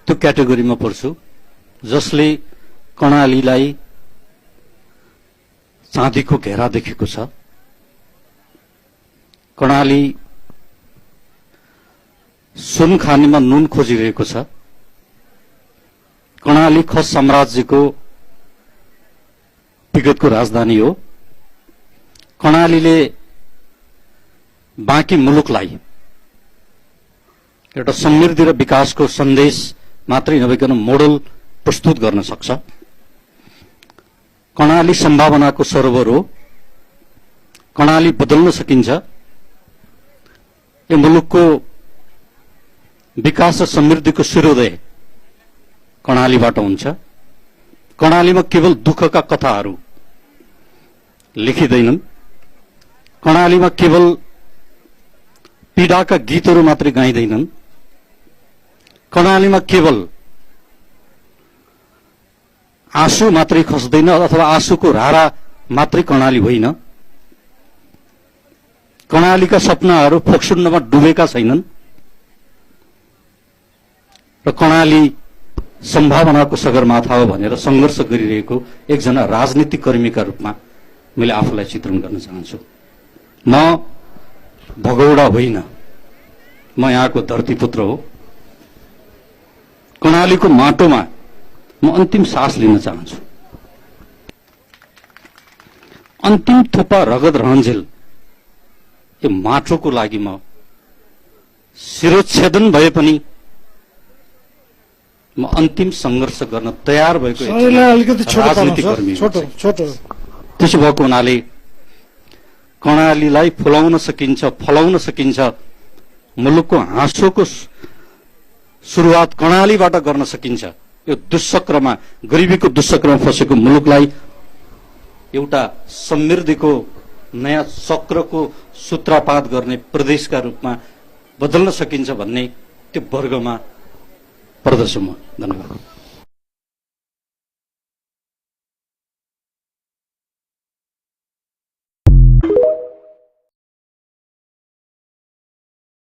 त्यो क्याटेगोरीमा पर्छु जसले कर्णालीलाई चाँदीको घेरा देखेको छ। कर्णाली सुन खानीमा नुन खोजिरहेको छ। कर्णाली खस साम्राज्यको विगतको राजधानी हो। कर्णालीले बाँकी मुलुकलाई एउटा समृद्धि र विकासको सन्देश मात्रै नभइकन मोडल प्रस्तुत गर्न सक्छ। कर्णाली सम्भावनाको सरोवर हो। कर्णाली बदल्न सकिन्छ। यो मुलुकको विकास र समृद्धिको सूर्योदय कर्णालीबाट हुन्छ। कर्णालीमा केवल दुःखका कथाहरू लेखिँदैनन्। कर्णालीमा केवल पीडाका गीतहरू मात्रै गाइँदैनन्। कर्णालीमा केवल आँसु मात्रै खस्दैन अथवा आँसुको रारा मात्रै कर्णाली होइन। कर्णालीका सपनाहरू फोक्सुन्नमा डुबेका छैनन् र कर्णाली सम्भावनाको सगरमाथा हो भनेर संघर्ष गरिरहेको एकजना राजनीतिक कर्मीका रूपमा मैले आफूलाई चित्रण गर्न चाहन्छु। म भगौडा होइन, म यहाँको धरतीपुत्र हो। कर्णालीको माटोमा म अन्तिम सास लिन चाहन्छु। अन्तिम थोपा रगत रहन्जेल यो माटोको लागि म शिरोच्छेदन भए पनि म अन्तिम संघर्ष गर्न तयार भएको राजनीतिक कर्मी हो। त्यसो भएको हुनाले कर्णालीलाई फुलाउन सकिन्छ, फलाउन सकिन्छ। मुलुकको हाँसोको सुरुवात कर्णालीबाट गर्न सकिन्छ। यो दुष्चक्रमा, गरिबीको दुष्चक्रमा फसेको मुलुकलाई एउटा समृद्धिको नयाँ चक्रको सूत्रपात गर्ने प्रदेशका रूपमा बदल्न सकिन्छ भन्ने त्यो वर्गमा पर्दछु म। धन्यवाद।